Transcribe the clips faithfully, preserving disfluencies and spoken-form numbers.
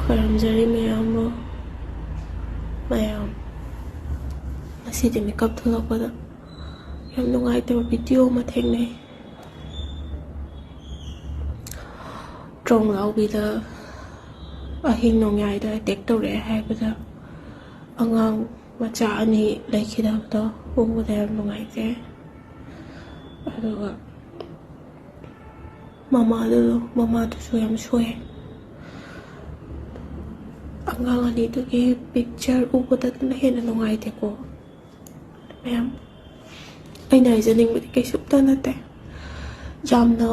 ꯈꯣꯏꯔꯝꯖꯔꯤ ꯃꯌꯥꯝꯕꯨ꯫ ꯃꯌꯥꯝ, ꯉꯁꯤꯗꯤ ꯃꯤꯀꯞ ꯊꯣꯛꯂꯛꯄꯗ ꯌꯥꯝ ꯅꯨꯡꯉꯥꯏꯇꯕ ꯚꯤꯗꯤꯑꯣ ꯑꯃ ꯊꯦꯡꯅꯩ꯫ ꯇ꯭ꯔꯣꯡꯂꯥꯎꯕꯤꯗ ꯑꯍꯤꯡ ꯅꯣꯡꯌꯥꯏꯗ ꯑꯦꯇꯦꯛ ꯇꯧꯔꯛꯑꯦ ꯍꯥꯏꯕꯗ ꯑꯉꯥꯡ ꯃꯆꯥ ꯑꯅꯤ ꯂꯩꯈꯤꯗꯕꯗꯣ ꯎꯕꯗ ꯌꯥꯝ ꯅꯨꯡꯉꯥꯏꯇꯦ꯫ ꯑꯗꯨꯒ ꯃꯃꯥꯗꯨ, ꯃꯃꯥꯗꯨꯁꯨ ꯌꯥꯝ ꯁꯣꯛꯑꯦ꯫ ꯑꯉꯥꯡ ꯑꯅꯤꯗꯨꯒꯤ ꯄꯤꯛꯆꯔ ꯎꯕꯗ ꯑꯗꯨꯅ ꯍꯦꯟꯅ ꯅꯨꯡꯉꯥꯏꯇꯦꯀꯣ꯫ ꯃꯌꯥꯝ, ꯑꯩꯅ ꯍꯥꯏꯖꯅꯤꯡꯕꯗꯤ ꯀꯩꯁꯨꯝꯇ ꯅꯠꯇꯦ꯫ ꯌꯥꯝꯅ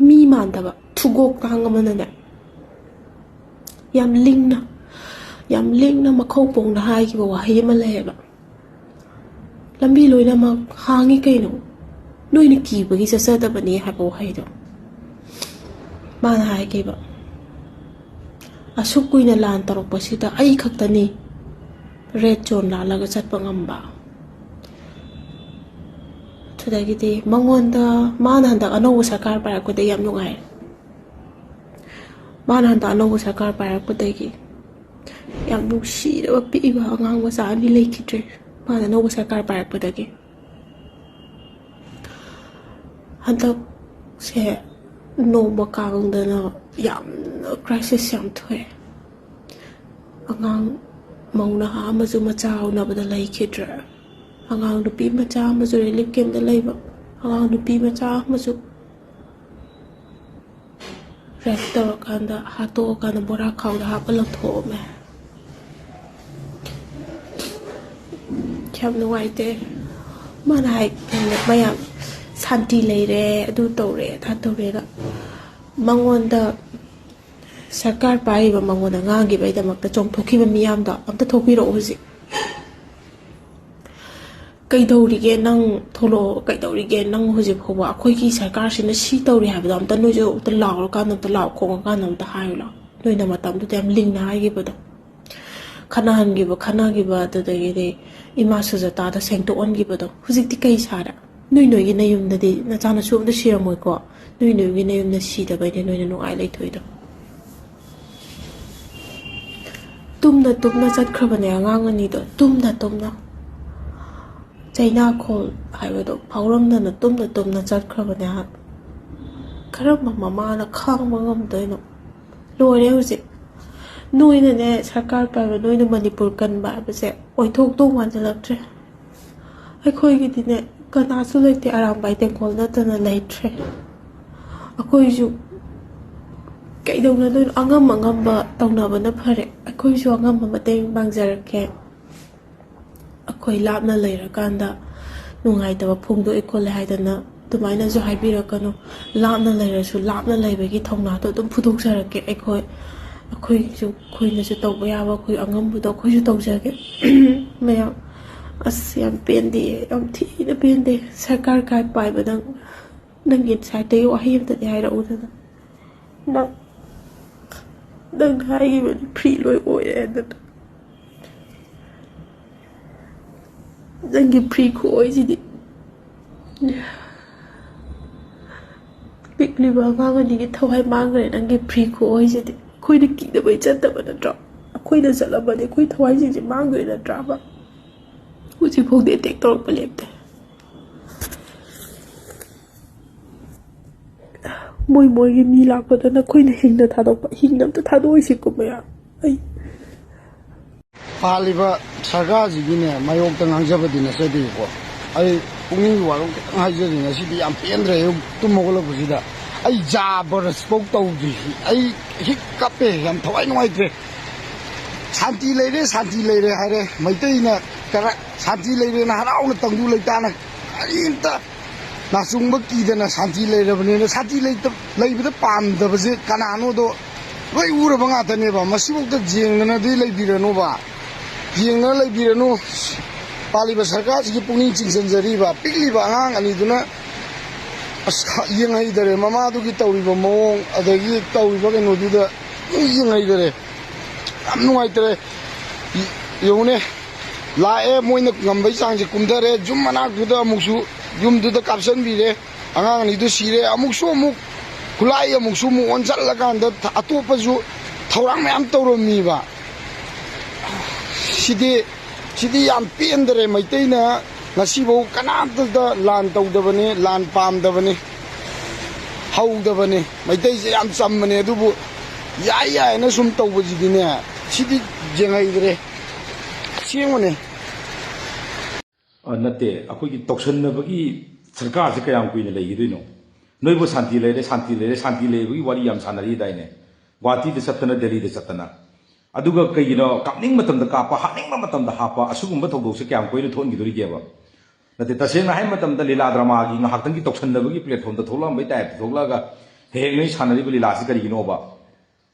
ꯃꯤ ꯃꯥꯟꯗꯕ ꯊꯨꯒꯣꯛ ꯇꯥꯡ ꯑꯃꯅꯅꯦ, ꯌꯥꯝ ꯂꯤꯡꯅ, ꯌꯥꯝ ꯂꯤꯡꯅ ꯃꯈꯧ ꯄꯣꯡꯅ ꯍꯥꯏꯈꯤꯕ ꯋꯥꯍꯩ ꯑꯃ ꯂꯩꯌꯦꯕ, "ꯂꯝꯕꯤ ꯂꯣꯏꯅꯃꯛ ꯍꯥꯡꯉꯤ ꯀꯩꯅꯣ, ꯅꯣꯏꯅ ꯀꯤꯕꯒꯤ ꯆꯠꯆꯗꯕꯅꯤ" ꯍꯥꯏꯕ ꯋꯥꯍꯩꯗꯣ ꯃꯥꯅ ꯍꯥꯏꯈꯤꯕ꯫ "ꯑꯁꯨꯛ ꯀꯨꯏꯅ ꯂꯥꯟ ꯇꯧꯔꯛꯄꯁꯤꯗ ꯑꯩ ꯈꯛꯇꯅꯤ ꯔꯦꯗ ꯖꯣꯟ ꯂꯥꯜꯂꯒ ꯆꯠꯄ ꯉꯝꯕ"꯫ ꯑꯗꯨꯗꯒꯤꯗꯤ ꯃꯉꯣꯟꯗ, ꯃꯥꯅ ꯍꯟꯗꯛ ꯑꯅꯧꯕ ꯁꯔꯀꯥꯔ ꯄꯥꯏꯔꯛꯄꯗ ꯌꯥꯝ ꯅꯨꯡꯉꯥꯏꯔꯦ꯫ ꯃꯥꯅ ꯍꯟꯗꯛ ꯑꯅꯧꯕ ꯁꯔꯀꯥꯔ ꯄꯥꯏꯔꯛꯄꯗꯒꯤ ꯌꯥꯝ ꯅꯨꯡꯁꯤꯔꯕ ꯄꯤꯛꯏꯕ ꯑꯉꯥꯡ ꯃꯆꯥ ꯑꯅꯤ ꯂꯩꯈꯤꯗ꯭ꯔꯦ, ꯃꯥꯅ ꯑꯅꯧꯕ ꯁꯔꯀꯥꯔ ꯄꯥꯏꯔꯛꯄꯗꯒꯤ꯫ ꯍꯟꯗꯛꯁꯦ ꯅꯣꯡꯃ ꯀꯥꯡꯗꯅ ꯌꯥꯝꯅ ꯀ꯭ꯔꯥꯏꯁꯤꯁ ꯌꯥꯝ ꯊꯣꯛꯑꯦ꯫ ꯑꯉꯥꯡ ꯃꯧ ꯅꯍꯥ ꯑꯃꯁꯨ ꯃꯆꯥ ꯎꯅꯕꯗ ꯂꯩꯈꯤꯗ꯭ꯔꯦ꯫ ꯑꯉꯥꯡ ꯅꯨꯄꯤ ꯃꯆꯥ ꯑꯃꯁꯨ ꯔꯤꯂꯤꯐ ꯀꯦꯝꯗ ꯂꯩꯕ꯫ ꯑꯉꯥꯡ ꯅꯨꯄꯤ ꯃꯆꯥ ꯑꯃꯁꯨ ꯔꯦꯞ ꯇꯧꯔꯀꯥꯟꯗ, ꯍꯥꯠꯇꯣꯛꯑꯀꯥꯟꯗ ꯕꯣꯔꯥ ꯈꯥꯎꯗ ꯍꯥꯞꯄ ꯂꯪꯊꯣꯛꯑꯝꯃꯦ꯫ ꯌꯥꯝ ꯅꯨꯡꯉꯥꯏꯇꯦ꯫ ꯃꯥꯅ ꯍꯥꯏ, ꯃꯌꯥꯝ ꯁꯥꯟꯇꯤ ꯂꯩꯔꯦ, ꯑꯗꯨ ꯇꯧꯔꯦ, ꯑꯗꯥ ꯇꯧꯔꯦꯅ ꯃꯉꯣꯟꯗ, ꯁꯔꯀꯥꯔ ꯄꯥꯏꯔꯤꯕ ꯃꯉꯣꯟꯗ ꯉꯥꯡꯈꯤꯕꯩꯗꯃꯛꯇ ꯆꯣꯡꯊꯣꯛꯈꯤꯕ ꯃꯤꯌꯥꯝꯗꯣ ꯑꯝꯇ ꯊꯣꯛꯄꯤꯔꯛꯑꯣ ꯍꯧꯖꯤꯛ꯫ ꯀꯩꯗꯧꯔꯤꯒꯦ ꯅꯪ? ꯊꯣꯛꯂꯛꯑꯣ꯫ ꯀꯩꯗꯧꯔꯤꯒꯦ ꯅꯪ? ꯍꯧꯖꯤꯛ ꯐꯥꯎꯕ ꯑꯩꯈꯣꯏꯒꯤ ꯁꯔꯀꯥꯔꯁꯤꯅ ꯁꯤ ꯇꯧꯔꯤ ꯍꯥꯏꯕꯗꯣ ꯑꯝꯇ ꯅꯣꯏꯁꯨ ꯑꯝꯇ ꯂꯥꯎꯔꯀꯥꯟꯗ, ꯑꯝꯇ ꯂꯥꯎ ꯈꯣꯡꯉꯀꯥꯟꯗ ꯑꯝꯇ ꯍꯥꯏꯌꯨ ꯂꯥꯎ꯫ ꯅꯣꯏꯅ ꯃꯇꯝꯗꯨꯗ ꯌꯥꯝ ꯂꯤꯡꯅ ꯍꯥꯏꯈꯤꯕꯗꯣ, ꯈꯠꯅꯍꯟꯈꯤꯕ, ꯈꯠꯅꯈꯤꯕ, ꯑꯗꯨꯗꯒꯤꯗꯤ ꯏꯃꯥ ꯁꯨꯖꯇꯥꯗ ꯁꯦꯡꯗꯣꯛꯍꯟꯈꯤꯕꯗꯣ, ꯍꯧꯖꯤꯛꯇꯤ ꯀꯩ ꯁꯥꯔꯦ? ꯅꯣꯏ ꯅꯣꯏꯒꯤ ꯅꯌꯨꯝꯗꯗꯤ ꯅꯆꯥꯅꯁꯨ ꯑꯝꯇ ꯁꯤꯔꯝꯃꯣꯏꯀꯣ? ꯅꯣꯏ ꯅꯣꯏꯒꯤ ꯅꯌꯨꯝꯗ ꯁꯤꯗꯕꯩꯅꯦ ꯅꯣꯏꯅ ꯅꯨꯡꯉꯥꯏ ꯂꯩꯊꯣꯛꯏꯗꯣ꯫ ꯇꯨꯝꯅ ꯇꯨꯝꯅ ꯆꯠꯈ꯭ꯔꯕꯅꯦ ꯑꯉꯥꯡ ꯑꯅꯤꯗꯣ, ꯇꯨꯝꯅ ꯇꯨꯝꯅ꯫ ꯆꯩꯅꯥꯈꯣꯜ ꯍꯥꯏꯕꯗꯣ ꯐꯥꯎꯔꯝꯗꯅ ꯇꯨꯝꯅ ꯇꯨꯝꯅ ꯆꯠꯈ꯭ꯔꯕꯅꯦ꯫ ꯀꯔꯝꯕ ꯃꯃꯥꯅ ꯈꯥꯡꯕ ꯉꯝꯗꯣꯏꯅꯣ? ꯂꯣꯏꯔꯦ ꯍꯧꯖꯤꯛ꯫ ꯅꯣꯏꯅꯅꯦ, ꯁꯔꯀꯥꯔ ꯄꯥꯏꯕ ꯅꯣꯏꯅ ꯃꯅꯤꯄꯨꯔ ꯀꯟꯕ ꯍꯥꯏꯕꯁꯦ ꯑꯣꯏꯊꯣꯛꯇꯧ ꯃꯥꯟꯁꯤꯜꯂꯛꯇ꯭ꯔꯦ꯫ ꯑꯩꯈꯣꯏꯒꯤꯗꯤꯅꯦ, ꯀꯅꯥꯁꯨ ꯂꯩꯇꯦ, ꯑꯔꯥꯝꯕꯥꯏ ꯇꯦꯡꯈꯣꯜ ꯅꯠꯇꯅ ꯂꯩꯇ꯭ꯔꯦ꯫ ꯑꯩꯈꯣꯏꯁꯨ ꯀꯩꯗꯧꯅꯗꯣꯏꯅꯣ? ꯑꯉꯝ ꯑꯉꯝꯕ ꯇꯧꯅꯕꯅ ꯐꯔꯦ꯫ ꯑꯩꯈꯣꯏꯁꯨ ꯑꯉꯝꯕ ꯃꯇꯦꯡ ꯄꯥꯡꯖꯔꯛꯀꯦ꯫ ꯑꯩꯈꯣꯏ ꯂꯥꯞꯅ ꯂꯩꯔꯀꯥꯟꯗ ꯅꯨꯡꯉꯥꯏꯇꯕ ꯐꯣꯡꯗꯣꯛꯑꯦ ꯈꯣꯠꯂꯦ ꯍꯥꯏꯗꯅ ꯑꯗꯨꯃꯥꯏꯅꯁꯨ ꯍꯥꯏꯕꯤꯔꯛꯀꯅꯨ꯫ ꯂꯥꯞꯅ ꯂꯩꯔꯁꯨ ꯂꯥꯞꯅ ꯂꯩꯕꯒꯤ ꯊꯧꯅꯥꯗꯣ ꯑꯗꯨꯝ ꯐꯨꯗꯣꯛꯆꯔꯛꯀꯦ꯫ ꯑꯩꯈꯣꯏ, ꯑꯩꯈꯣꯏꯁꯨ, ꯑꯩꯈꯣꯏꯅꯁꯨ ꯇꯧꯕ ꯌꯥꯕ ꯑꯩꯈꯣꯏ ꯑꯉꯝꯕꯗꯣ ꯑꯩꯈꯣꯏꯁꯨ ꯇꯧꯖꯒꯦ꯫ ꯃꯌꯥꯝ, ꯑꯁ, ꯌꯥꯝ ꯄꯦꯟꯗꯦ, ꯌꯥꯝ ꯊꯤꯅ ꯄꯦꯟꯗꯦ꯫ ꯁꯔꯀꯥꯔ ꯀꯥꯏ ꯄꯥꯏꯕ ꯅꯪ, ꯅꯪꯒꯤ ꯁꯥꯏꯠꯇꯒꯤ ꯋꯥꯍꯩ ꯑꯝꯇꯗꯤ ꯍꯥꯏꯔꯛꯎꯗꯅ꯫ ꯅꯪ, ꯅꯪ ꯍꯥꯏꯈꯤꯕꯅꯤ, ꯐ꯭ꯔꯤ ꯂꯣꯏ ꯑꯣꯏꯔꯦ ꯑꯗꯨꯅ꯫ ꯅꯪꯒꯤ ꯐ꯭ꯔꯤ ꯈꯨꯑꯣꯏꯁꯤꯗꯤ꯫ ꯄꯤꯛꯂꯤꯕ ꯑꯉꯥꯡ ꯑꯅꯤꯒꯤ ꯊꯋꯥꯏ ꯃꯥꯡꯈ꯭ꯔꯦ ꯅꯪꯒꯤ ꯐ꯭ꯔꯤ ꯈꯨꯑꯣꯏꯁꯤꯗꯤ꯫ ꯑꯩꯈꯣꯏꯅ ꯀꯤꯗꯕꯩ ꯆꯠꯇꯕ ꯅꯠꯇ꯭ꯔꯣ? ꯑꯩꯈꯣꯏꯅ ꯆꯠꯂꯝꯃꯗꯤ ꯑꯩꯈꯣꯏ ꯊꯋꯥꯏꯁꯤꯡꯁꯦ ꯃꯥꯡꯗꯣꯏ ꯅꯠꯇ꯭ꯔꯕ? ꯍꯧꯖꯤꯛꯐꯥꯎꯗꯤ ꯑꯦꯇꯦꯛ ꯇꯧꯔꯛꯄ ꯂꯦꯞꯇꯦ꯫ ꯃꯣꯏ ꯃꯣꯏꯒꯤ ꯃꯤ ꯂꯥꯛꯄꯗ ꯅꯈꯣꯏꯅ ꯍꯤꯡꯅ ꯊꯥꯗꯣꯛꯄ, ꯍꯤꯡꯅ ꯑꯝꯇ ꯊꯥꯗꯣꯛꯑꯣꯏꯁꯤ ꯀꯨꯝꯕ ꯌꯥ-, ꯑꯩ ꯄꯥꯜꯂꯤꯕ ꯁꯔꯀꯥꯔꯁꯤꯒꯤꯅꯦ ꯃꯥꯌꯣꯛꯇ ꯉꯥꯡꯖꯕꯗꯤ ꯅꯠꯆꯗꯦꯀꯣ꯫ ꯑꯩ ꯄꯨꯛꯅꯤꯡꯒꯤ ꯋꯥꯔꯣꯜ ꯈꯤꯇꯪ ꯍꯥꯏꯖꯒꯦ꯫ ꯉꯁꯤꯗꯤ ꯌꯥꯝ ꯄꯦꯟꯗ꯭ꯔꯦ꯫ ꯑꯌꯨꯛ ꯇꯨꯝ ꯍꯧꯒꯠꯂꯛꯄꯁꯤꯗ ꯑꯩ ꯖꯥ ꯕꯔꯁꯐꯧ ꯇꯧꯗ꯭ꯔꯤ꯫ ꯑꯩ ꯍꯤꯛ ꯀꯞꯄꯦ, ꯌꯥꯝ ꯊꯋꯥꯏ ꯅꯨꯡꯉꯥꯏꯇ꯭ꯔꯦ꯫ ꯁꯥꯟꯇꯤ ꯂꯩꯔꯦ, ꯁꯥꯟꯇꯤ ꯂꯩꯔꯦ ꯍꯥꯏꯔꯦ꯫ ꯃꯩꯇꯩꯅ ꯀꯔ-, ꯁꯥꯟꯇꯤ ꯂꯩꯔꯦꯅ ꯍꯔꯥꯎꯅ ꯇꯪꯗꯨ ꯂꯩꯇꯥꯅ ꯀꯔꯤꯝꯇ ꯅꯥꯆꯨꯡꯕ ꯀꯤꯗꯅ ꯁꯥꯟꯇꯤ ꯂꯩꯔꯕꯅꯤꯅ, ꯁꯥꯟꯇꯤ ꯂꯩꯇ-, ꯂꯩꯕꯗ ꯄꯥꯝꯗꯕꯁꯦ ꯀꯅꯥꯅꯣꯗꯣ ꯂꯣꯏ ꯎꯔꯕ ꯉꯥꯛꯇꯅꯦꯕ꯫ ꯃꯁꯤꯐꯥꯎꯗ ꯌꯦꯡꯗꯅꯗꯤ ꯂꯩꯕꯤꯔꯅꯨꯕ꯫ ꯌꯦꯡꯗꯅ ꯂꯩꯕꯤꯔꯅꯨ꯫ ꯄꯥꯜꯂꯤꯕ ꯁꯔꯀꯥꯔꯁꯤꯒꯤ ꯄꯨꯛꯅꯤꯡ ꯆꯤꯡꯁꯤꯟꯖꯔꯤꯕ ꯄꯤꯛꯂꯤꯕ ꯑꯉꯥꯡ ꯑꯅꯤꯗꯨꯅ ꯑꯁ, ꯌꯦꯡꯍꯩꯗꯔꯦ꯫ ꯃꯃꯥꯗꯨꯒꯤ ꯇꯧꯔꯤꯕ ꯃꯑꯣꯡ, ꯑꯗꯒꯤ ꯇꯧꯔꯤꯕ ꯀꯩꯅꯣꯗꯨꯗ ꯂꯣꯏ ꯌꯦꯡꯍꯩꯗꯔꯦ꯫ ꯌꯥꯝ ꯅꯨꯡꯉꯥꯏꯇꯔꯦ꯫ ꯌꯦꯡꯉꯨꯅꯦ, ꯂꯥꯛꯑꯦ, ꯃꯣꯏꯅ ꯉꯝꯕꯩ ꯆꯥꯡꯁꯦ ꯀꯨꯝꯊꯔꯦ꯫ ꯌꯨꯝ ꯃꯅꯥꯛꯇꯨꯗ ꯑꯃꯨꯛꯁꯨ ꯌꯨꯝꯗꯨꯗ ꯀꯥꯞꯁꯤꯟꯕꯤꯔꯦ꯫ ꯑꯉꯥꯡ ꯑꯅꯤꯗꯨ ꯁꯤꯔꯦ꯫ ꯑꯃꯨꯛꯁꯨ ꯑꯃꯨꯛ ꯈꯨꯠꯂꯥꯏ ꯑꯃꯨꯛꯁꯨ ꯑꯃꯨꯛ ꯑꯣꯟꯁꯤꯜꯂꯀꯥꯟꯗ ꯊ-, ꯑꯇꯣꯞꯄꯁꯨ ꯊꯧꯔꯥꯡ ꯃꯌꯥꯝ ꯇꯧꯔꯝꯃꯤꯕ꯫ ꯁꯤꯗꯤ, ꯁꯤꯗꯤ ꯌꯥꯝ ꯄꯦꯟꯗꯔꯦ꯫ ꯃꯩꯇꯩꯅ ꯉꯁꯤꯐꯥꯎ ꯀꯅꯥꯝꯇꯗ ꯂꯥꯟ ꯇꯧꯗꯕꯅꯤ, ꯂꯥꯟ ꯄꯥꯝꯗꯕꯅꯤ, ꯍꯧꯗꯕꯅꯤ꯫ ꯃꯩꯇꯩꯁꯦ ꯌꯥꯝ ꯆꯝꯕꯅꯦ, ꯑꯗꯨꯕꯨ ꯌꯥꯏ ꯌꯥꯏꯅ ꯁꯨꯝ ꯇꯧꯕꯁꯤꯗꯤꯅꯦ, ꯁꯤꯗꯤ ꯌꯦꯡꯍꯩꯗ꯭ꯔꯦ꯫ ꯑꯁꯦꯡꯕꯅꯦ꯫ ꯑ, ꯅꯠꯇꯦ, ꯑꯩꯈꯣꯏꯒꯤ ꯇꯧꯁꯟꯅꯕꯒꯤ ꯁꯔꯀꯥꯔꯁꯦ ꯀꯌꯥꯝ ꯀꯨꯏꯅ ꯂꯩꯈꯤꯗꯣꯏꯅꯣ? ꯅꯣꯏꯕꯨ ꯁꯥꯟꯇꯤ ꯂꯩꯔꯦ, ꯁꯥꯟꯇꯤ ꯂꯩꯔꯦ, ꯁꯥꯟꯇꯤ ꯂꯩꯕꯒꯤ ꯋꯥꯔꯤ ꯌꯥꯝ ꯁꯥꯟꯅꯔꯤꯗꯥꯏꯅꯦ? ꯒꯨꯍꯥꯇꯤꯗ ꯆꯠꯇꯅ, ꯗꯦꯜꯂꯤꯗ ꯆꯠꯇꯅ꯫ ꯑꯗꯨꯒ ꯀꯩꯒꯤꯅꯣ ꯀꯥꯞꯅꯤꯡ ꯃꯇꯝꯗ ꯀꯥꯞꯄ, ꯍꯥꯠꯅꯤꯡꯕ ꯃꯇꯝꯗ ꯍꯥꯞꯄ, ꯑꯁꯤꯒꯨꯝꯕ ꯊꯧꯗꯣꯛꯁꯦ ꯀꯌꯥꯝ ꯀꯨꯏꯅ ꯊꯣꯛꯍꯟꯈꯤꯗꯣꯔꯤꯒꯦꯕ? ꯅꯠꯇꯦ, ꯇꯁꯦꯡꯅ ꯍꯥꯏꯕ ꯃꯇꯝꯗ ꯂꯤꯂꯥ ꯗ꯭ꯔꯃꯥꯒꯤ ꯉꯥꯏꯍꯥꯛꯇꯪꯒꯤ ꯇꯧꯁꯟꯅꯕꯒꯤ platformꯗ ꯊꯣꯛꯂꯛꯑꯝꯕꯩ typeꯇ ꯊꯣꯛꯂꯛꯑꯒ ꯍꯌꯦꯡ ꯅꯣꯏ ꯁꯥꯟꯅꯔꯤꯕ ꯂꯤꯂꯥꯁꯤ ꯀꯔꯤꯒꯤꯅꯣꯕ?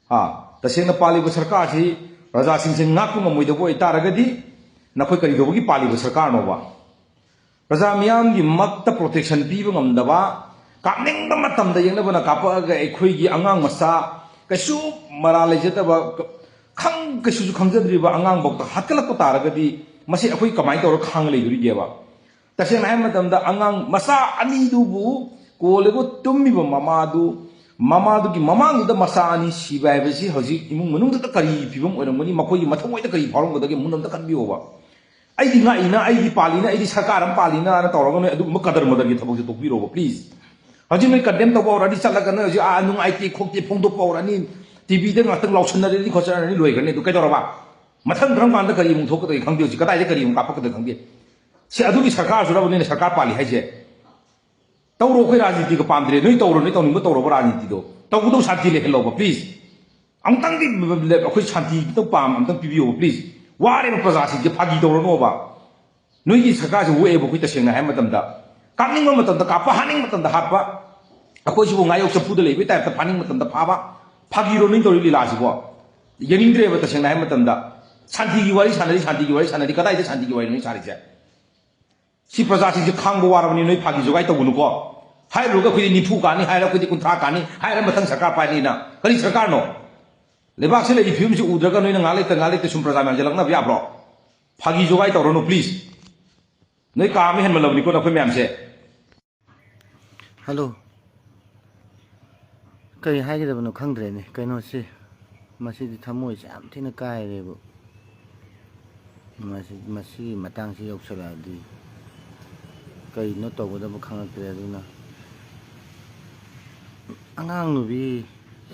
ꯍꯥ? ꯇꯁꯦꯡꯅ ꯄꯥꯜꯂꯤꯕ ꯁꯔꯀꯥꯔꯁꯤ ꯄ꯭ꯔꯖꯥꯁꯤꯡꯁꯦ ꯉꯥꯛꯄ ꯉꯝꯃꯣꯏꯗꯕ ꯑꯣꯏꯇꯥꯔꯒꯗꯤ ꯅꯈꯣꯏ ꯀꯔꯤꯗꯧꯕꯒꯤ ꯄꯥꯜꯂꯤꯕ ꯁꯔꯀꯥꯔꯅꯣꯕ? ꯄ꯭ꯔꯖꯥ ꯃꯤꯌꯥꯝꯒꯤ ꯃꯛꯇ protection ꯄꯤꯕ ꯉꯝꯗꯕ, ꯀꯥꯞꯅꯤꯡꯕ ꯃꯇꯝꯗ ꯌꯦꯛꯅꯕꯅ ꯀꯥꯞꯄꯛꯑꯒ ꯑꯩꯈꯣꯏꯒꯤ ꯑꯉꯥꯡ ꯃꯆꯥ, ꯀꯩꯁꯨ ꯃꯔꯥꯜ ꯂꯩꯖꯗꯕ, ꯈꯪ-, ꯀꯩꯁꯨꯁꯨ ꯈꯪꯖꯗ꯭ꯔꯤꯕ ꯑꯉꯥꯡꯐꯥꯎꯗ ꯍꯥꯠꯀꯠꯂꯛꯄ ꯇꯥꯔꯒꯗꯤ ꯃꯁꯤ ꯑꯩꯈꯣꯏ ꯀꯃꯥꯏꯅ ꯇꯧꯔꯒ ꯈꯥꯡꯉ ꯂꯩꯗꯣꯔꯤꯒꯦꯕ? ꯇꯁꯦꯡꯅ ꯍꯥꯏꯕ ꯃꯇꯝꯗ ꯑꯉꯥꯡ ꯃꯆꯥ ꯑꯅꯤꯗꯨꯕꯨ ꯀꯣꯜꯂꯒ ꯇꯨꯝꯃꯤꯕ ꯃꯃꯥꯗꯨ, ꯃꯃꯥꯗꯨꯒꯤ ꯃꯃꯥꯡꯗꯨꯗ ꯃꯆꯥ ꯑꯅꯤ ꯁꯤꯕ ꯍꯥꯏꯕꯁꯤ ꯍꯧꯖꯤꯛ ꯏꯃꯨꯡ ꯃꯅꯨꯡꯗꯨꯗ ꯀꯔꯤ ꯐꯤꯕꯝ ꯑꯣꯏꯔꯝꯒꯅꯤ, ꯃꯈꯣꯏꯒꯤ ꯃꯊꯃꯣꯏꯗ ꯀꯔꯤ ꯐꯥꯎꯔꯝꯒꯗꯒꯦ, ꯃꯨꯟꯅ ꯑꯝꯇ ꯈꯟꯕꯤꯌꯣꯕ꯫ ꯑꯩꯗꯤ ꯉꯥꯛꯏꯅ, ꯑꯩꯗꯤ ꯄꯥꯜꯂꯤꯅ, ꯑꯩꯗꯤ ꯁꯔꯀꯥꯔ ꯑꯃ ꯄꯥꯜꯂꯤꯅ ꯇꯧꯔꯒ ꯅꯣꯏ ꯑꯗꯨꯒꯨꯝꯕ ꯀꯗꯔ ꯃꯗꯔꯒꯤ ꯊꯕꯛꯁꯦ ꯇꯣꯛꯄꯤꯔꯣꯕ, please꯫ ꯍꯧꯖꯤꯛ ꯅꯣꯏ condemn ꯇꯧꯕ ꯍꯧꯔꯛꯑꯅꯤ, ꯆꯠꯂꯒ ꯅꯣꯏ ꯍꯧꯖꯤꯛ ꯑꯥ ꯅꯨꯡꯉꯥꯏꯇꯦ ꯈꯣꯠꯇꯦ ꯐꯣꯡꯗꯣꯛꯄ ꯍꯧꯔꯛꯑꯅꯤ, TVꯗ ꯉꯥꯛꯇꯪ ꯂꯥꯎꯁꯟꯅꯔꯅꯤ ꯈꯣꯠꯆꯟꯅꯔꯅꯤ, ꯂꯣꯏꯈ꯭ꯔꯅꯤ꯫ ꯑꯗꯨ ꯀꯩꯗꯧꯔꯕ? ꯃꯊꯪ ꯀꯔꯝ ꯀꯥꯟꯗ ꯀꯔꯤ ꯑꯃꯨꯛ ꯊꯣꯛꯀꯗꯒꯦ ꯈꯪꯗꯦ, ꯍꯧꯖꯤꯛ ꯀꯗꯥꯏꯗ ꯀꯔꯤ ꯑꯃꯨꯛ ꯀꯥꯞꯄꯛꯀꯗꯒꯦ ꯈꯪꯗꯦ꯫ ꯁꯤ ꯑꯗꯨꯒꯤ ꯁꯔꯀꯥꯔꯁꯨꯔꯕ ꯅꯣꯏꯅ ꯁꯔꯀꯥꯔ ꯄꯥꯜꯂꯤ ꯍꯥꯏꯁꯦ? ꯇꯧꯔꯣ, ꯑꯩꯈꯣꯏ ꯔꯥꯖꯅꯤꯇꯤꯒ ꯄꯥꯝꯗ꯭ꯔꯦ꯫ ꯅꯣꯏ ꯇꯧꯔꯣ, ꯅꯣꯏ ꯇꯧꯅꯤꯡꯕ ꯇꯧꯔꯣꯕ ꯔꯥꯖꯅꯤꯇꯤꯗꯣ꯫ ꯇꯧꯕꯗꯣ ꯁꯥꯟꯇꯤ ꯂꯩꯍꯜꯂꯣꯕ, please꯫ ꯑꯃꯨꯛꯇꯪꯗꯤ ꯑꯩꯈꯣꯏ ꯁꯥꯟꯇꯤ ꯈꯤꯇꯪ ꯄꯥꯝ ꯑꯝꯇꯪ ꯄꯤꯕꯤꯌꯣꯕ, please꯫ ꯋꯥꯔꯦꯕ ꯄ꯭ꯔꯖꯥꯁꯤꯡꯁꯦ, ꯐꯥꯒꯤ ꯇꯧꯔꯅꯣꯕ꯫ ꯅꯣꯏꯒꯤ ꯁꯔꯀꯥꯔꯁꯦ ꯑꯣꯛꯑꯦꯕ ꯑꯩꯈꯣꯏ, ꯇꯁꯦꯡꯅ ꯍꯥꯏꯕ ꯃꯇꯝꯗ꯫ ꯀꯥꯞꯅꯤꯡꯕ ꯃꯇꯝꯗ ꯀꯥꯞꯄ, ꯍꯥꯠꯅꯤꯡꯕ ꯃꯇꯝꯗ ꯍꯥꯠꯄ, ꯑꯩꯈꯣꯏꯁꯤꯕꯨ ꯉꯥꯌꯣꯛ ꯆꯐꯨꯗ ꯂꯩꯕꯩ typeꯇ ꯐꯥꯅꯤꯡꯕ ꯃꯇꯝꯗ ꯐꯥꯕ꯫ ꯐꯥꯒꯤꯔꯣ ꯅꯣꯏ ꯇꯧꯔꯤ ꯂꯤꯂꯥꯁꯤꯕꯣ? ꯌꯦꯡꯅꯤꯡꯗ꯭ꯔꯦꯕ ꯇꯁꯦꯡꯅ ꯍꯥꯏꯕ ꯃꯇꯝꯗ꯫ ꯁꯥꯟꯇꯤꯒꯤ ꯋꯥꯔꯤ ꯁꯥꯟꯅꯔꯤ, ꯁꯥꯟꯇꯤꯒꯤ ꯋꯥꯔꯤ ꯁꯥꯟꯅꯔꯤ, ꯀꯗꯥꯏꯗ ꯁꯥꯟꯇꯤꯒꯤ ꯋꯥꯔꯤꯅꯣ ꯅꯣꯏ ꯁꯥꯔꯤꯁꯦ? ꯁꯤ ꯄ꯭ꯔꯖꯥꯁꯤꯡꯁꯦ ꯈꯥꯡꯕ ꯋꯥꯔꯕꯅꯤ, ꯅꯣꯏ ꯐꯥꯒꯤ ꯖꯣꯒꯥꯏ ꯇꯧꯒꯅꯨꯀꯣ꯫ ꯍꯥꯏꯔꯨꯔꯒ ꯑꯩꯈꯣꯏꯗꯤ ꯅꯤꯐꯨ ꯀꯥꯅꯤ ꯍꯥꯏꯔ, ꯑꯩꯈꯣꯏꯗꯤ ꯀꯨꯟꯊ꯭ꯔꯥ ꯀꯥꯅꯤ ꯍꯥꯏꯔ, ꯃꯊꯪ ꯁꯔꯀꯥꯔ ꯄꯥꯏꯅꯤꯅ꯫ ꯀꯔꯤ ꯁꯔꯀꯥꯔꯅꯣ? ꯂꯩꯕꯥꯛꯁꯤ ꯂꯩꯔꯤ ꯐꯤꯕꯝꯁꯤ ꯎꯗ꯭ꯔꯒ ꯅꯣꯏꯅ ꯉꯥꯏꯍꯥꯛ ꯂꯩꯇ ꯉꯥꯏꯍꯥꯛ ꯂꯩꯇ ꯁꯨꯝ ꯄ꯭ꯔꯖꯥ ꯃꯌꯥꯝꯁꯦ ꯂꯛꯅꯕ ꯌꯥꯕ꯭ꯔꯣ? ꯐꯥꯒꯤ ꯖꯣꯒꯥꯏ ꯇꯧꯔꯅꯨ, please꯫ ꯅꯣꯏ ꯀꯥ ꯑꯃ ꯍꯦꯟꯃꯜꯂꯕꯅꯤꯀꯣ ꯅꯈꯣꯏ ꯃꯌꯥꯝꯁꯦ꯫ ꯍꯜꯂꯣ꯫ ꯀꯔꯤ ꯍꯥꯏꯒꯗꯕꯅꯣ ꯈꯪꯗ꯭ꯔꯦꯅꯦ꯫ ꯀꯩꯅꯣꯁꯤ, ꯃꯁꯤꯗꯤ ꯊꯃꯣꯏꯁꯦ ꯌꯥꯝ ꯊꯤꯅ ꯀꯥꯏꯔꯦꯕꯨ꯫ ꯃꯁꯤ, ꯃꯁꯤꯒꯤ ꯃꯇꯥꯡꯁꯤ ꯌꯧꯁꯜꯂꯛꯑꯗꯤ ꯀꯔꯤꯅꯣ ꯇꯧꯒꯗꯕ ꯈꯪꯉꯛꯇ꯭ꯔꯦ꯫ ꯑꯗꯨꯅ ꯑꯉꯥꯡ ꯅꯨꯕꯤ,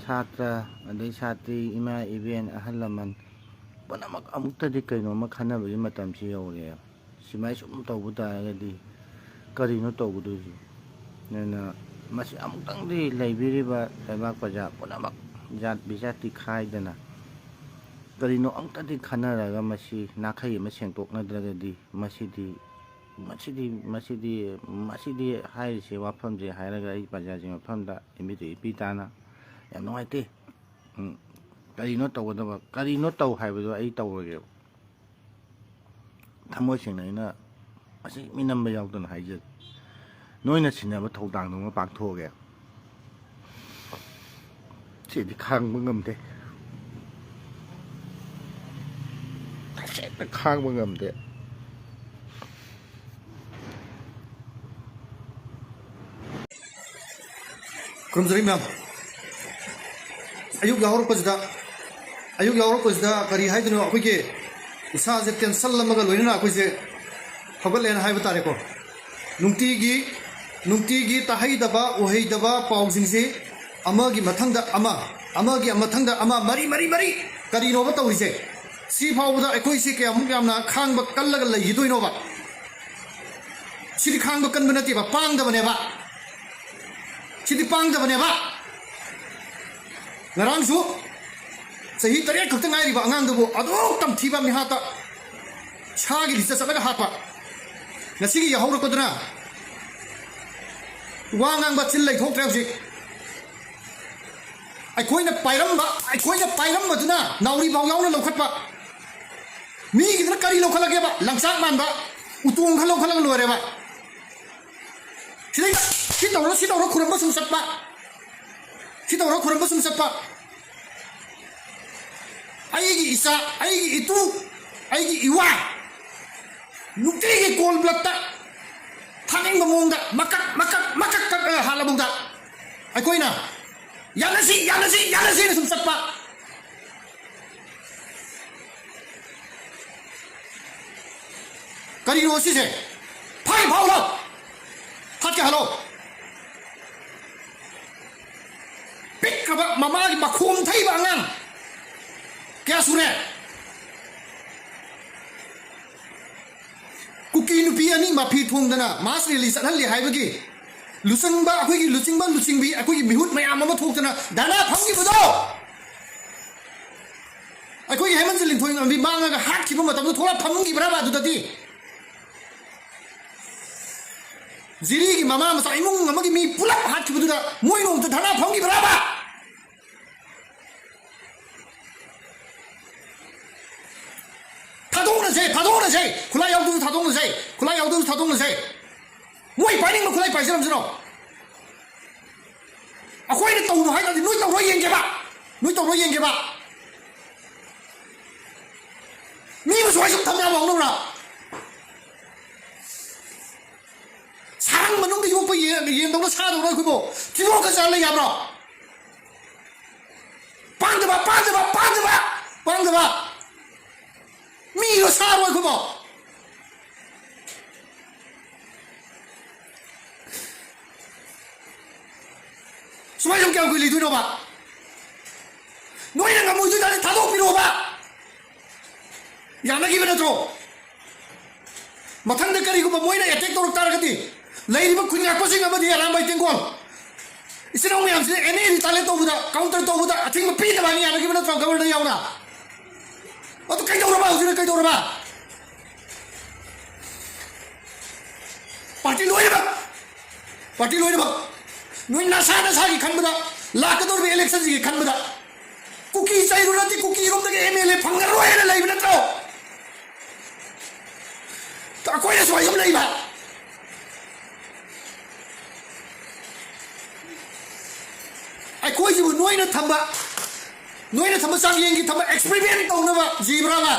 ꯁꯥꯇ꯭ꯔ, ꯑꯗꯩ ꯁꯥꯇ꯭ꯔꯤ, ꯏꯃꯥ ꯏꯕꯦꯟ, ꯑꯍꯜ ꯂꯃꯟ ꯄꯨꯝꯅꯃꯛ ꯑꯃꯨꯛꯇꯗꯤ ꯀꯩꯅꯣꯝꯃ ꯈꯟꯅꯕꯒꯤ ꯃꯇꯝꯁꯤ ꯌꯧꯔꯛꯑꯦ꯫ ꯁꯨꯃꯥꯏ ꯁꯨꯝ ꯇꯧꯕ ꯇꯥꯔꯒꯗꯤ ꯀꯔꯤꯅꯣ ꯇꯧꯒꯗꯣꯏꯁꯤ? ꯑꯗꯨꯅ ꯃꯁꯤ ꯑꯃꯨꯛꯇꯪꯗꯤ ꯂꯩꯕꯤꯔꯤꯕ ꯂꯩꯕꯥꯛ ꯄ꯭ꯔꯖꯥ ꯄꯨꯝꯅꯃꯛ, ꯖꯥꯠ ꯕꯤꯖꯥꯠꯇꯤ ꯈꯥꯏꯗꯅ, ꯀꯔꯤꯅꯣ ꯑꯝꯇꯗꯤ ꯈꯟꯅꯔꯒ ꯃꯁꯤ ꯅꯥꯈꯩ ꯑꯃ ꯁꯦꯡꯗꯣꯛꯅꯗ꯭ꯔꯒꯗꯤ ꯃꯁꯤꯗꯤ, ꯃꯁꯤꯗꯤ, ꯃꯁꯤꯗꯤ, ꯃꯁꯤꯗꯤ ꯍꯥꯏꯔꯤꯁꯦ, ꯋꯥꯐꯝꯁꯦ ꯍꯥꯏꯔꯒ ꯑꯩ ꯄ꯭ꯔꯖꯥꯁꯤꯡ ꯃꯐꯝꯗ ꯏꯃꯤꯠꯇ ꯏꯄꯤ ꯇꯥꯅ ꯌꯥꯝ ꯅꯨꯡꯉꯥꯏꯇꯦ꯫ ꯎꯝ, ꯀꯔꯤꯅꯣ ꯇꯧꯒꯗꯕ? ꯀꯔꯤꯅꯣ ꯇꯧ ꯍꯥꯏꯕꯗꯣ ꯑꯩ ꯇꯧꯔꯒꯦꯕ꯫ ꯊꯃꯣꯏ ꯁꯦꯡꯅ ꯑꯩꯅ ꯑꯁꯤ ꯃꯤꯅꯝꯕ ꯌꯥꯎꯗꯅ ꯍꯥꯏꯖꯒꯦ꯫ ꯅꯣꯏꯅ ꯁꯤꯟꯅꯕ ꯊꯧꯗꯥꯡꯗꯨꯃ ꯄꯥꯡꯊꯣꯛꯑꯒꯦ꯫ ꯁꯤꯗꯤ ꯈꯥꯡꯕ ꯉꯝꯗꯦ꯫ ꯇꯁꯦꯡꯅ ꯈꯥꯡꯕ ꯉꯝꯗꯦ꯫ ꯈꯨꯔꯨꯝꯖꯔꯤ ꯃꯌꯥꯝ꯫ ꯑꯌꯨꯛ ꯌꯥꯍꯧꯔꯛꯄꯁꯤꯗ, ꯑꯌꯨꯛ ꯌꯥꯍꯧꯔꯛꯄꯁꯤꯗ ꯀꯔꯤ ꯍꯥꯏꯗꯣꯏꯅꯣ, ꯑꯩꯈꯣꯏꯒꯤ ꯏꯁꯥꯁꯦ tension ꯑꯃꯒ ꯂꯣꯏꯅꯅ ꯑꯩꯈꯣꯏꯁꯦ ꯍꯧꯒꯠꯂꯦꯅ ꯍꯥꯏꯕ ꯇꯥꯔꯦꯀꯣ꯫ ꯅꯨꯡꯇꯤꯒꯤ, ꯅꯨꯡꯇꯤꯒꯤ ꯇꯥꯍꯩꯗꯕ, ꯎꯍꯩꯗꯕ ꯄꯥꯎꯁꯤꯡꯁꯤ ꯑꯃꯒꯤ ꯃꯊꯪꯗ ꯑꯃ, ꯑꯃꯒꯤ ꯃꯊꯪꯗ ꯑꯃ, ꯃꯔꯤ, ꯃꯔꯤ, ꯃꯔꯤ, ꯀꯔꯤꯅꯣꯕ ꯇꯧꯔꯤꯁꯦ? ꯁꯤ ꯐꯥꯎꯕꯗ ꯑꯩꯈꯣꯏꯁꯤ ꯀꯌꯥꯃꯨꯛ ꯌꯥꯝꯅ ꯈꯥꯡꯕ ꯀꯜꯂꯒ ꯂꯩꯈꯤꯗꯣꯏꯅꯣꯕ? ꯁꯤꯗꯤ ꯈꯥꯡꯕ ꯀꯟꯕ ꯅꯠꯇꯦꯕ, ꯄꯥꯡꯗꯕꯅꯦꯕ꯫ ꯁꯤꯗꯤ ꯄꯥꯡꯗꯕꯅꯦꯕ꯫ ꯉꯔꯥꯡꯁꯨ ꯆꯍꯤ ꯇꯔꯦꯠ ꯈꯛꯇ ꯉꯥꯏꯔꯤꯕ ꯑꯉꯥꯡꯗꯨꯕꯨ ꯑꯗꯨꯛ ꯇꯝꯊꯤꯕ ꯃꯤꯍꯥꯠꯇ ꯁꯥꯒꯤ ꯂꯤꯁꯇ ꯆꯠꯂꯒ ꯍꯥꯞꯄ꯫ ꯉꯁꯤꯒꯤ ꯌꯥꯍꯧꯔꯛꯄꯗꯨꯅ ꯋꯥ ꯉꯥꯡꯕ ꯆꯤꯜ ꯂꯩꯊꯣꯛꯇ꯭ꯔꯦ ꯍꯧꯖꯤꯛ꯫ ꯑꯩꯈꯣꯏꯅ ꯄꯥꯏꯔꯝꯕ, ꯑꯩꯈꯣꯏꯅ ꯄꯥꯏꯔꯝꯕꯗꯨꯅ ꯅꯥꯎꯔꯤ ꯐꯥꯎ ꯌꯥꯎꯅ ꯂꯧꯈꯠꯄ꯫ ꯃꯤꯒꯤꯗꯨꯅ ꯀꯔꯤ ꯂꯧꯈꯠꯂꯒꯦꯕ? ꯂꯪꯆꯥꯛ ꯃꯥꯟꯕ ꯎꯇꯣꯡ ꯈꯔ ꯂꯧꯈꯠꯂꯒ ꯂꯣꯏꯔꯦꯕ꯫ ꯁꯤꯗꯩꯗ ꯁꯤ ꯇꯧꯔ, ꯁꯤ ꯇꯧꯔ ꯈꯨꯔꯝꯕ ꯁꯨꯝ ꯆꯠꯄ, ꯁꯤ ꯇꯧꯔ ꯈꯨꯔꯝꯕ ꯁꯨꯝ ꯆꯠꯄ꯫ ꯑꯩꯒꯤ ꯏꯆꯥ, ꯑꯩꯒꯤ ꯏꯇꯨ, ꯑꯩꯒꯤ ꯏꯋꯥ ꯅꯨꯡꯇꯤꯒꯤ cold bloodꯇ ꯊꯥꯅꯤꯡꯕ ꯃꯑꯣꯡꯗ ꯃꯀꯛ ꯃꯀꯛ ꯃꯀꯛ ꯀꯛꯂꯒ ꯍꯥꯠꯂꯕꯗ ꯑꯩꯈꯣꯏꯅ "ꯌꯥꯅꯁꯤ, ꯌꯥꯅꯁꯤ, ꯌꯥꯅꯁꯤꯅ" ꯁꯨꯝ ꯆꯠꯄ꯫ ꯀꯔꯤꯅꯣ ꯁꯤꯁꯦ? ꯐꯥꯏ ꯐꯥꯎ ꯂꯥꯎ꯫ ꯍꯥꯠꯀꯦ ꯍꯥꯠꯂꯣ꯫ ꯄꯤꯛꯈ꯭ꯔꯕ ꯃꯃꯥꯒꯤ ꯃꯈꯣꯝ ꯊꯛꯏꯕ ꯑꯉꯥꯡ ꯀꯌꯥ ꯁꯨꯔꯦ? ꯀꯨꯀꯤ ꯅꯨꯄꯤ ꯑꯅꯤ ꯃꯐꯤ ꯊꯣꯡꯗꯅ mass rally ꯆꯠꯍꯜꯂꯤ ꯍꯥꯏꯕꯒꯤ ꯂꯨꯆꯤꯡꯕ, ꯑꯩꯈꯣꯏꯒꯤ ꯂꯨꯆꯤꯡꯕ ꯂꯨꯆꯤꯡꯕꯤ, ꯑꯩꯈꯣꯏꯒꯤ ꯃꯤꯍꯨꯠ ꯃꯌꯥꯝ ꯑꯃ ꯊꯣꯛꯇꯅ ꯙꯔꯅꯥ ꯐꯝꯈꯤꯕꯗꯣ, ꯑꯩꯈꯣꯏꯒꯤ ꯍꯦꯃꯟ ꯂꯤꯟꯊꯣꯏ ꯉꯝꯕꯤ ꯃꯥꯡꯉꯒ ꯍꯥꯠꯈꯤꯕ ꯃꯇꯝꯗ ꯊꯣꯛꯂꯛ ꯐꯝꯈꯤꯕ꯭ꯔꯕ? ꯑꯗꯨꯗꯗꯤ ꯖꯤꯔꯤꯒꯤ ꯃꯃꯥ ꯃꯆꯥ ꯏꯃꯨꯡ ꯑꯃꯒꯤ ꯃꯤ ꯄꯨꯂꯞ ꯍꯥꯠꯈꯤꯕꯗꯨꯗ ꯃꯣꯏ ꯅꯣꯡꯃꯇ ꯙꯔꯅꯥ ꯐꯝꯈꯤꯕ꯭ꯔꯕ? ꯊꯥꯗꯣꯛꯅꯁꯦ, ꯊꯥꯗꯣꯛꯅꯁꯦ꯫ ꯈꯨꯠꯂꯥꯏ ꯌꯥꯎꯗ꯭ꯔꯁꯨ ꯊꯥꯗꯣꯛꯅꯁꯦ꯫ ꯈꯨꯠꯂꯥꯏ ꯌꯥꯎꯗ꯭ꯔꯁꯨ ꯊꯥꯗꯣꯛꯅꯁꯦ꯫ ꯃꯣꯏ ꯄꯥꯏꯅꯤꯡꯕ ꯈꯨꯠꯂꯥꯏ ꯄꯥꯏꯖꯔꯝꯁꯅꯣ꯫ ꯑꯩꯈꯣꯏꯅ ꯇꯧꯅꯨ ꯍꯥꯏ ꯇꯥꯔꯗꯤ ꯅꯣꯏ ꯇꯧꯔꯣꯏ ꯌꯦꯡꯒꯦꯕ꯫ ꯅꯣꯏ ꯇꯧꯔꯣꯏ ꯌꯦꯡꯒꯦꯕ꯫ ꯃꯤ ꯑꯃ ꯁꯨꯃꯥꯏ ꯁꯨꯝ ꯊꯝ ꯌꯥꯕ ꯍꯧꯅꯕ꯭ꯔꯥ? ꯁꯥꯔꯪ ꯃꯅꯨꯡꯗ ꯌꯣꯛꯄ ꯌꯦꯟ, ꯌꯦꯟꯗꯧꯅ ꯁꯥꯗꯧꯅ ꯑꯩꯈꯣꯏꯕꯨ ꯊꯤꯕꯣꯡ ꯈꯖꯤꯛ ꯆꯥ ꯂꯩ ꯌꯥꯕ꯭ꯔꯣ? ꯄꯥꯡꯗꯕ, ꯄꯥꯡꯗꯕ, ꯄꯥꯡꯗꯕ, ꯄꯥꯡꯗꯕ꯫ ꯃꯤꯔꯣ ꯁꯥꯔꯣ ꯑꯩꯈꯣꯏꯕꯣ? ꯁꯨꯃꯥꯏꯅ ꯁꯨꯝ ꯀꯌꯥꯝ ꯀꯨꯏ ꯂꯩꯗꯣꯏꯅꯣꯕ? ꯅꯣꯏꯅ ꯉꯝꯃꯣꯏꯗꯣꯏ ꯇꯥꯔꯗꯤ ꯊꯥꯗꯣꯛꯄꯤꯔꯣꯕ꯫ ꯌꯥꯅꯈꯤꯕ ꯅꯠꯇ꯭ꯔꯣ? ꯃꯊꯪꯗ ꯀꯔꯤꯒꯨꯝꯕ ꯃꯣꯏꯅ attack ꯇꯧꯔꯛ ꯇꯥꯔꯒꯗꯤ, ꯂꯩꯔꯤꯕ ꯈꯨꯟ ꯉꯥꯛꯄꯁꯤꯡ ꯑꯃꯗꯤ ꯑꯔꯥꯝꯕꯥꯏ ꯇꯦꯡꯒꯣꯜ ꯏꯆꯤꯟ ꯏꯅꯥꯎ ꯃꯌꯥꯝꯁꯤꯅ any retaliate ꯇꯧꯕꯗ, counter ꯇꯧꯕꯗ ꯑꯊꯤꯡꯕ ꯄꯤꯗꯕ ꯍꯥꯏꯅ ꯌꯥꯅꯈꯤꯕ ꯅꯠꯇ꯭ꯔꯣ, governor ꯌꯥꯎꯅ? ꯑꯗꯨ ꯀꯩꯗꯧꯔꯕ? ꯍꯧꯖꯤꯛꯅ ꯀꯩꯗꯧꯔꯕ? Party ꯂꯣꯏꯅꯃꯛ, party ꯂꯣꯏꯅꯃꯛ ꯅꯣꯏ ꯅꯁꯥ ꯅꯁꯥꯒꯤ ꯈꯟꯕꯗ, ꯂꯥꯛꯀꯗꯧꯔꯤꯕ election ꯁꯤꯒꯤ ꯈꯟꯕꯗ, ꯀꯨꯀꯤ ꯆꯩꯔꯨꯔꯗꯤ ꯀꯨꯀꯤꯔꯣꯝꯗꯒꯤ MLA ꯐꯪꯉꯔꯣꯏ ꯍꯥꯏꯅ ꯂꯩꯕ ꯅꯠꯇ꯭ꯔꯣ? ꯑꯩꯈꯣꯏꯅ ꯁꯨꯃꯥꯏ ꯁꯨꯝ ꯂꯩꯕ꯫ ꯑꯩꯈꯣꯏꯁꯤꯕꯨ ꯅꯣꯏꯅ ꯊꯝꯕ, ꯅꯣꯏꯅ ꯊꯝꯕ ꯆꯥꯡꯌꯦꯡꯒꯤ ꯊꯝꯕ experiment ꯇꯧꯅꯕ ꯖꯤꯕ꯭ꯔꯥꯅ?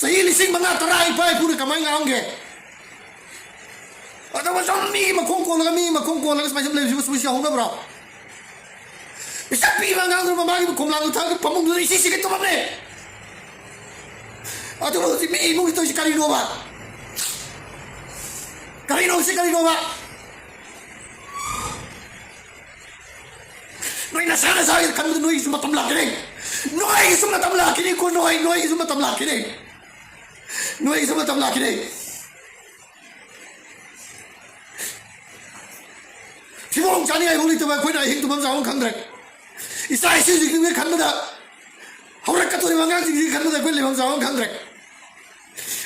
ꯆꯍꯤ ꯂꯤꯁꯤꯡ ꯃꯉꯥ ꯇꯔꯥ ꯏꯄꯥ ꯏꯄꯨꯅ ꯀꯃꯥꯏꯅ ꯉꯥꯡꯒꯦ? ꯑꯗꯨꯒ ꯁꯨꯝ ꯃꯤꯒꯤ ꯃꯈꯣꯡ ꯀꯣꯜꯂꯒ, ꯃꯤꯒꯤ ꯃꯈꯣꯡ ꯀꯣꯜꯂꯒ ꯁꯨꯃꯥꯏꯅ ꯁꯨꯝ ꯂꯩꯕꯁꯤꯕꯨ, ꯁꯤꯕꯨ ꯁꯤ ꯌꯥꯍꯧꯅꯕ꯭ꯔꯣ? ꯄꯩꯁꯥ ꯄꯤꯕ ꯑꯉꯥꯡꯗꯨꯅ ꯃꯃꯥꯒꯤ ꯈꯣꯝꯂꯥꯡꯗꯨ ꯊꯥꯔꯒ ꯐꯃꯨꯡꯗꯨꯗ ꯏꯁꯤ ꯁꯤꯒꯦ ꯇꯨꯝꯃꯝꯃꯦ꯫ ꯑꯗꯨꯕꯨ ꯍꯧꯖꯤꯛ ꯃꯤ ꯏꯃꯨꯡꯒꯤ ꯇꯧꯔꯤꯁꯤ ꯀꯔꯤꯅꯣꯕ? ꯀꯔꯤꯅꯣ ꯁꯤ ꯀꯔꯤꯅꯣꯕ? ꯅꯣꯏ ꯅꯁꯥ ꯅꯁꯥꯒꯤ ꯈꯟꯕꯗ ꯅꯣꯏꯒꯤꯁꯨ ꯃꯇꯝ ꯂꯥꯛꯀꯅꯤ꯫ ꯅꯣꯏꯒꯤꯁꯨ ꯃꯇꯝ ꯂꯥꯛꯈꯤꯅꯤ ꯀꯣ, ꯅꯣꯏ, ꯅꯣꯏꯒꯤꯁꯨ ꯃꯇꯝ ꯂꯥꯛꯈꯤꯅꯤ꯫ ꯅꯣꯏꯒꯤꯁꯨ ꯃꯇꯝ ꯂꯥꯛꯈꯤꯅꯤ꯫ ꯊꯤꯕꯣꯡ ꯆꯥꯅꯤꯡꯉꯥꯏ ꯐꯥꯎ ꯂꯩꯇꯕ ꯑꯩꯈꯣꯏꯅ ꯑꯍꯤꯡ ꯇꯨꯝꯐꯝ ꯆꯥꯐꯝ ꯈꯪꯗ꯭ꯔꯦ꯫ ꯏꯆꯥ ꯏꯁꯨꯁꯤꯡꯗꯨꯒꯤ ꯈꯟꯕꯗ, ꯍꯧꯔꯛꯀꯗꯧꯔꯤꯕ ꯑꯉꯥꯡꯁꯤꯡꯁꯤꯒꯤ ꯈꯟꯕꯗ ꯑꯩꯈꯣꯏ ꯂꯩꯐꯝ ꯆꯥꯐꯝ ꯈꯪꯗ꯭ꯔꯦ꯫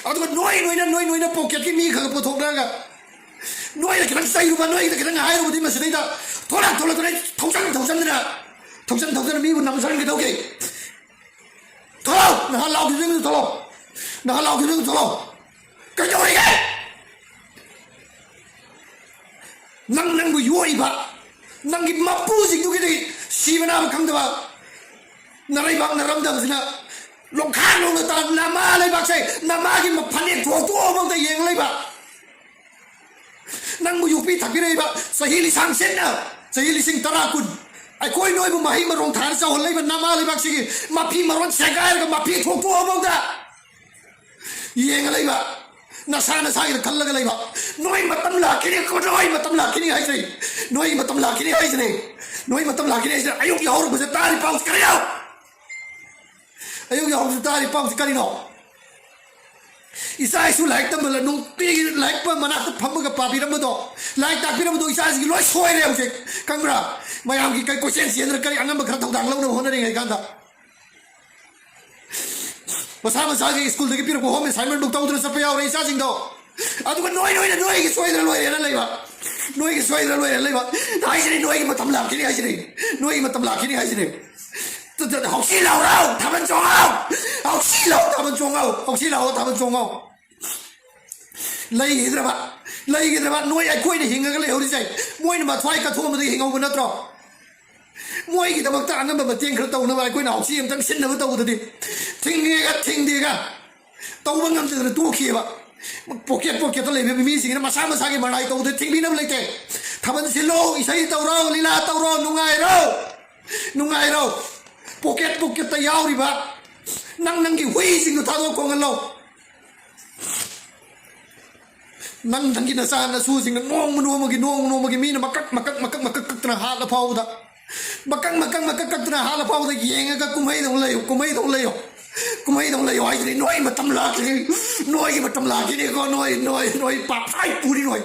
ꯑꯗꯨꯒ ꯅꯣꯏ ꯅꯣꯏꯅ, ꯅꯣꯏ ꯅꯣꯏꯅ ꯄꯣꯀꯦꯠꯀꯤ ꯃꯤ ꯈꯔ ꯄꯨꯊꯣꯛꯅꯔꯒ, ꯅꯣꯏꯅ ꯈꯤꯇꯪ ꯆꯩꯔꯨꯕ, ꯅꯣꯏꯒꯤꯗ ꯈꯤꯇꯪ ꯍꯥꯏꯔꯨꯕꯗꯤ ꯃꯁꯤꯗꯩꯗ ꯊꯣꯛꯂꯛ, ꯊꯣꯛꯂꯛ, ꯊꯣꯛꯂꯛ, ꯊꯧꯁꯟ, ꯊꯧꯁꯟꯗꯅ, ꯊꯧꯁꯟ, ꯊꯧꯁꯟꯗꯅ ꯃꯤꯕꯨ ꯅꯝꯁꯟꯒꯗꯧꯒꯦ꯫ ꯊꯣꯛꯂꯛꯑꯣ! ꯅꯍꯥꯟ ꯂꯥꯎꯈꯤꯕꯁꯤꯡꯗꯨ ꯊꯣꯛꯂꯛꯑꯣ! ꯅꯍꯥꯟ ꯂꯥꯎꯈꯤꯕꯁꯤꯡꯗꯨ ꯊꯣꯛꯂꯛꯑꯣ! ꯀꯩꯗꯧꯔꯤꯒꯦ? ꯅꯪ, ꯅꯪꯕꯨ ꯌꯣꯛꯏꯕ ꯅꯪꯒꯤ ꯃꯄꯨꯁꯤꯡꯗꯨꯒꯤꯗꯤ ꯁꯤꯕ ꯅꯥꯕ ꯈꯪꯗꯕ, ꯅꯔꯩꯕꯥꯛ ꯅꯔꯝꯗꯕꯁꯤꯅ ꯂꯣꯡꯈꯥꯡ ꯂꯣꯡꯅ ꯇꯥ-, ꯅꯃꯥ ꯂꯩꯕꯥꯛꯁꯦ, ꯅꯃꯥꯒꯤ ꯐꯅꯦꯛ ꯊꯣꯛꯇꯣꯛꯑꯐꯥꯎꯗ ꯌꯦꯡ ꯂꯩꯕ꯫ ꯅꯪꯕꯨ ꯌꯣꯛꯄꯤ ꯊꯥꯛꯄꯤꯔꯛꯏꯕ ꯆꯍꯤ ꯂꯤꯁꯥꯡ ꯁꯤꯠꯅ, ꯆꯍꯤ ꯂꯤꯁꯤꯡ ꯇꯔꯥ, ꯀꯨꯟ, ꯑꯩꯈꯣꯏ ꯅꯣꯏꯕꯨ ꯃꯍꯩ ꯃꯔꯣꯡ ꯊꯥꯔ ꯆꯥꯎꯍꯜꯂꯛꯏꯕ ꯅꯃꯥ ꯂꯩꯕꯥꯛꯁꯤꯒꯤ ꯃꯐꯤ ꯃꯔꯣꯟ ꯁꯦꯒꯥꯏꯔꯒ ꯃꯐꯤ ꯊꯣꯛꯇꯣꯛꯑꯐꯥꯎꯗ ꯌꯦꯡꯉ ꯂꯩꯕ, ꯅꯁꯥ ꯅꯁꯥꯒꯤꯗ ꯈꯜꯂꯒ ꯂꯩꯕ꯫ ꯅꯣꯏ ꯃꯇꯝ ꯂꯥꯛꯈꯤꯅꯤ, ꯅꯣꯏ ꯃꯇꯝ ꯂꯥꯛꯈꯤꯅꯤ ꯍꯥꯏꯁꯤꯅꯤ꯫ ꯅꯣꯏ ꯃꯇꯝ ꯂꯥꯛꯈꯤꯅꯤ ꯍꯥꯏꯁꯤꯅꯤ꯫ ꯅꯣꯏ ꯃꯇꯝ ꯂꯥꯛꯈꯤꯅꯤ ꯍꯥꯏꯁꯤꯅꯤ꯫ ꯑꯌꯨꯛ ꯌꯥꯍꯧꯔꯛꯄꯁꯦ ꯇꯥꯔꯤ ꯄꯥꯎꯁꯦ ꯀꯔꯤꯅꯣ? ꯑꯌꯨꯛ ꯌꯥꯍꯧꯔꯛꯄꯁꯦ ꯇꯥꯔꯤ ꯄꯥꯎꯁꯦ ꯀꯔꯤꯅꯣ? ꯏꯆꯥ ꯏꯁꯨ ꯂꯥꯏꯔꯤꯛ ꯇꯝꯕꯗ ꯅꯨꯡꯇꯤꯒꯤ ꯂꯥꯏꯔꯤꯛ ꯄ-, ꯃꯅꯥꯛꯇ ꯐꯝꯃꯒ ꯄꯥꯕꯤꯔꯝꯕꯗꯣ, ꯂꯥꯏꯔꯤꯛ ꯇꯥꯛꯄꯤꯔꯝꯕꯗꯣ ꯏꯆꯥꯁꯤꯡꯁꯤ ꯂꯣꯏ ꯁꯣꯏꯔꯦ ꯍꯧꯖꯤꯛ, ꯈꯪꯕ꯭ꯔꯥ? ꯃꯌꯥꯝꯒꯤ ꯀꯩ ꯀꯣꯏꯆꯦꯟ ꯆꯦꯟꯗꯅ ꯀꯔꯤ ꯑꯉꯝꯕ ꯈꯔ ꯊꯧꯗꯥꯡ ꯂꯧꯅꯕ ꯍꯣꯠꯅꯔꯤꯉꯩ ꯀꯥꯟꯗ꯫ ꯃꯁꯥ ꯃꯁꯥꯒꯤ ꯁ꯭ꯀꯨꯜꯗꯒꯤ ꯄꯤꯔꯛꯄ ꯍꯣꯝ ꯑꯦꯁꯥꯏꯟꯃꯦꯟꯕꯨ ꯇꯧꯗꯅ ꯆꯠꯄ ꯌꯥꯎꯔꯦ ꯏꯆꯥꯁꯤꯡꯗꯣ꯫ ꯑꯗꯨꯒ ꯅꯣꯏ, ꯅꯣꯏꯅ ꯅꯣꯏꯒꯤ ꯁꯣꯏꯗꯅ ꯂꯣꯏꯔꯦꯅ ꯂꯩꯕ꯫ ꯅꯣꯏꯒꯤ ꯁꯣꯏꯗꯅ ꯂꯣꯏꯔꯦꯅ ꯂꯩꯕ꯫ ꯍꯥꯏꯁꯤꯅꯤ, ꯅꯣꯏꯒꯤ ꯃꯇꯝ ꯂꯥꯛꯈꯤꯅꯤ ꯍꯥꯏꯁꯤꯅꯤ꯫ ꯅꯣꯏꯒꯤ ꯃꯇꯝ ꯂꯥꯛꯈꯤꯅꯤ ꯍꯥꯏꯁꯤꯅꯤ꯫ ꯇꯨ, ꯇꯨ, ꯍꯧꯁꯤ ꯂꯥꯎꯔꯣ, ꯊꯥꯕꯜ ꯆꯣꯡꯉꯣ꯫ ꯍꯧꯁꯤ ꯂꯥꯎ, ꯊꯥꯕꯜ ꯆꯣꯡꯉꯣ꯫ ꯍꯧꯁꯤ ꯂꯥꯎ, ꯊꯥꯕꯜ ꯆꯣꯡꯉꯣ꯫ ꯂꯩꯈꯤꯗ꯭ꯔꯕ, ꯂꯩꯈꯤꯗ꯭ꯔꯕ ꯅꯣꯏ ꯑꯩꯈꯣꯏꯅ ꯍꯤꯡꯉꯒ ꯂꯩꯍꯧꯔꯤꯁꯦ, ꯃꯣꯏꯅ ꯃꯊ꯭ꯋꯥꯏ ꯀꯠꯊꯣꯛꯑꯝꯕꯗꯒꯤ ꯍꯤꯡꯍꯧꯕ ꯅꯠꯇ꯭ꯔꯣ? ꯃꯣꯏꯒꯤꯗꯃꯛꯇ ꯑꯉꯝꯕ ꯃꯇꯦꯡ ꯈꯔ ꯇꯧꯅꯕ ꯑꯩꯈꯣꯏꯅ ꯍꯧꯁꯤ ꯑꯝꯇꯪ ꯁꯤꯟꯅꯕ ꯇꯧꯕꯗꯗꯤ, ꯊꯤꯡꯉꯦꯒ ꯊꯤꯡꯗꯦꯒ, ꯇꯧꯕ ꯉꯝꯗꯗꯅ ꯇꯣꯛꯈꯤꯑꯕ꯫ ꯄꯣꯀꯦꯠ ꯄꯣꯀꯦꯠꯇ ꯂꯩꯕ ꯃꯤꯁꯤꯡꯁꯤꯅ ꯃꯁꯥ ꯃꯁꯥꯒꯤ ꯃꯔꯥꯏ ꯇꯧꯗꯅ ꯊꯤꯡꯕꯤꯅꯕ ꯂꯩꯇꯦ꯫ ꯊꯥꯕꯜ ꯁꯤꯜꯂꯣ, ꯏꯁꯩ ꯇꯧꯔꯣ, ꯂꯤꯂꯥ ꯇꯧꯔꯣ, ꯅꯨꯡꯉꯥꯏꯔꯣ, ꯅꯨꯡꯉꯥꯏꯔꯣ꯫ ꯄꯣꯀꯦꯠ ꯄꯣꯀꯦꯠꯇ ꯌꯥꯎꯔꯤꯕ ꯅꯪ ꯅꯪꯒꯤ ꯍꯨꯏꯁꯤꯡꯗꯣ ꯊꯥꯗꯣꯛ ꯈꯣꯡꯍꯜꯂꯣ꯫ ꯅꯪ ꯅꯪꯒꯤ ꯅꯆꯥ ꯅꯁꯨꯁꯤꯡꯅ ꯅꯣꯡꯃ ꯅꯣꯡꯃꯒꯤ ꯅꯣꯡꯃ ꯅꯣꯡꯃꯒꯤ ꯃꯤꯅ ꯃꯀꯛ ꯃꯀꯛ ꯃꯀꯛ ꯃꯀꯛ ꯀꯛꯇꯅ ꯍꯥꯠꯂ ꯐꯥꯎꯕꯗ, ꯃꯀꯛ ꯃꯀꯛ ꯃꯀꯛ ꯀꯛꯇꯅ ꯍꯥꯠꯂ ꯐꯥꯎꯕꯗ ꯌꯦꯡꯉꯒ ꯀꯨꯝꯍꯩꯗꯧꯅ ꯂꯩꯌꯨ, ꯀꯨꯝꯍꯩꯗꯧꯅ ꯂꯩꯌꯨ, ꯀꯨꯝꯍꯩꯗꯧꯅ ꯂꯩꯌꯨ ꯍꯥꯏꯗꯨꯅꯤ꯫ ꯅꯣꯏ ꯃꯇꯝ ꯂꯥꯛꯈꯤꯅꯤ, ꯅꯣꯏꯒꯤ ꯃꯇꯝ ꯂꯥꯛꯈꯤꯅꯤꯀꯣ꯫ ꯅꯣꯏ ꯅꯣꯏ ꯅꯣꯏ ꯄꯥꯞ ꯁꯥꯏ ꯄꯨꯔꯤ ꯅꯣꯏ꯫